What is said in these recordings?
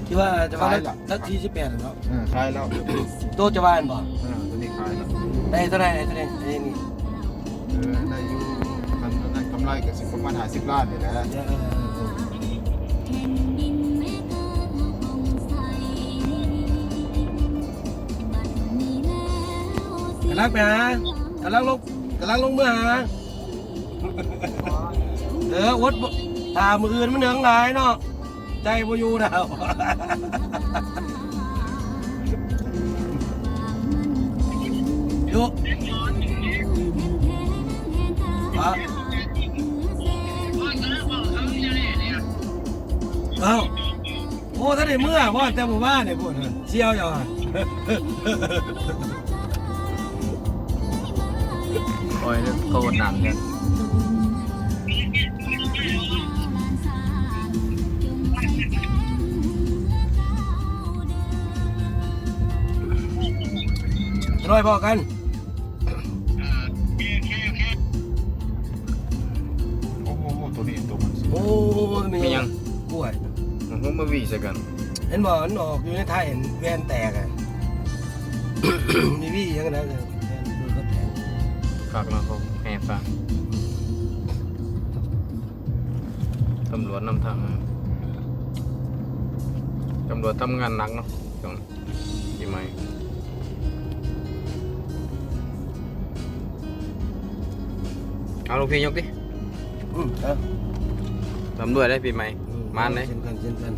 ທີ່ວ່າຈະວ່າ ຂາຍລະ ຫຼັກສີ່ສິບແປດເນາະ. ເອີ ຂາຍແລ້ວ ໂຕຈະວ່າຫັ້ນບໍ່? ເອີ ໂຕນີ້ຂາຍແລ້ວ. ໄດ້ເທົ່າໃດ? ໄດ້ເທົ່າໃດ? ໄດ້ນີ້ ເອີ ໄດ້ຢູ່ ຄັນໄດ້ກຳໄລກໍຊິປະມານຫ້າສິບລ້ານນີ້ແຫຼະ. ເອີ ເອີ ເອີ ກຳລັງໄປຫາ ກຳລັງລົງ ກຳລັງລົງເມືອຫາ. ເອີ ອົດ ຖ້າມື້ອື່ນມັນເຫືອງຫຼາຍເນາະ ໃຈບໍ່ຢູ່ແລ້ວ. ຢູ່ ຮະ ເອົ້າ ໂອ້ ທັນໄດ້ເມືອບໍ່ ແຕ່ມື້ວານນີ້ພຸ້ນ ສ່ຽວເຈົ້າ. ໂອ້ຍ ໂຕໜັກເດ້ ນ້ອຍພໍ້ກັນ. ໂອ້ໂຫ ໂຕນີ້ໂຕມັນ ໂອ້ຍ ແມ່ນຫຍັງ? ກ້ວຍ ໂອ້ໂຫ ມາຫວີໃສ່ກັນ ເຫັນບໍ່? ມັນອອກຢູ່ໃນໄທ ແວ່ນແຕກອະ ມີຫວີຫຍັງນະ ແວ່ນມັນກໍແຕກ. ຄັກເນາະ ເຂົາແຫ່ຟ້າ ຕຳຫຼວດນຳທາງ ຕຳຫຼວດທຳງານໜັກເນາະ ຊ່ວງປີໃໝ່. ເອົາ ລູກພີ່ຍົກຕິ. ອືມ ເອົາ ລຳດ້ວຍເດີ ປີໃໝ່ ອືມ ໝານເດີ ເຊັ່ນກັນ ເຊັ່ນກັນ.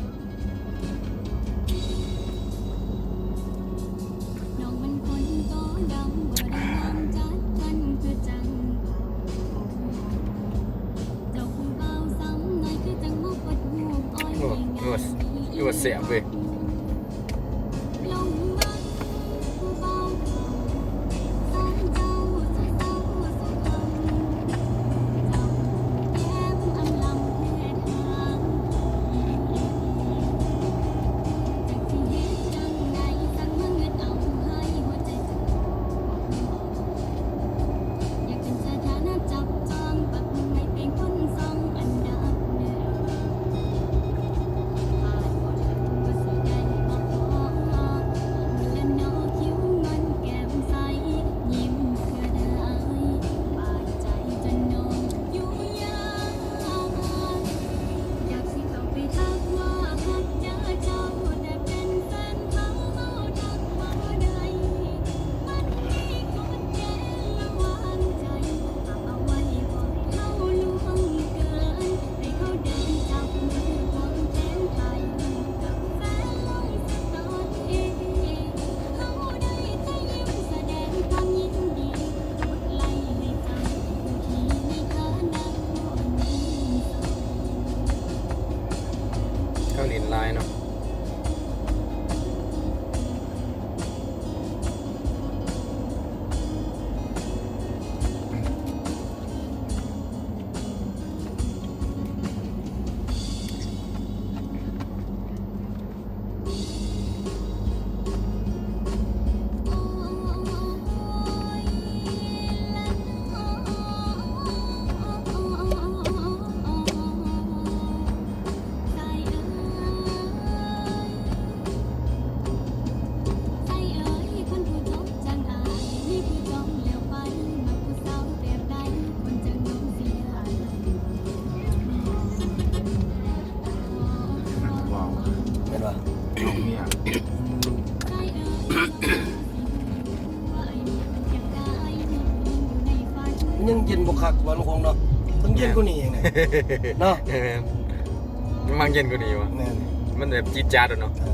ໂອ້ ຄືວ່າ ຄືວ່າແຊບເວີຍ. ເຂົາຫຼິ້ນຫຼາຍເນາະ. ມັນຍັງເຢັນບໍ່ຄັກວ່າ ລູກຄົງເນາະ ຕ້ອງເຢັນກວ່ານີ້ອີກນະ ເນາະ. ມັນມັກເຢັນກວ່ານີ້ວະ. ແມ່ນ ມັນແບບຈີດຈາດເນາະ. ເອີ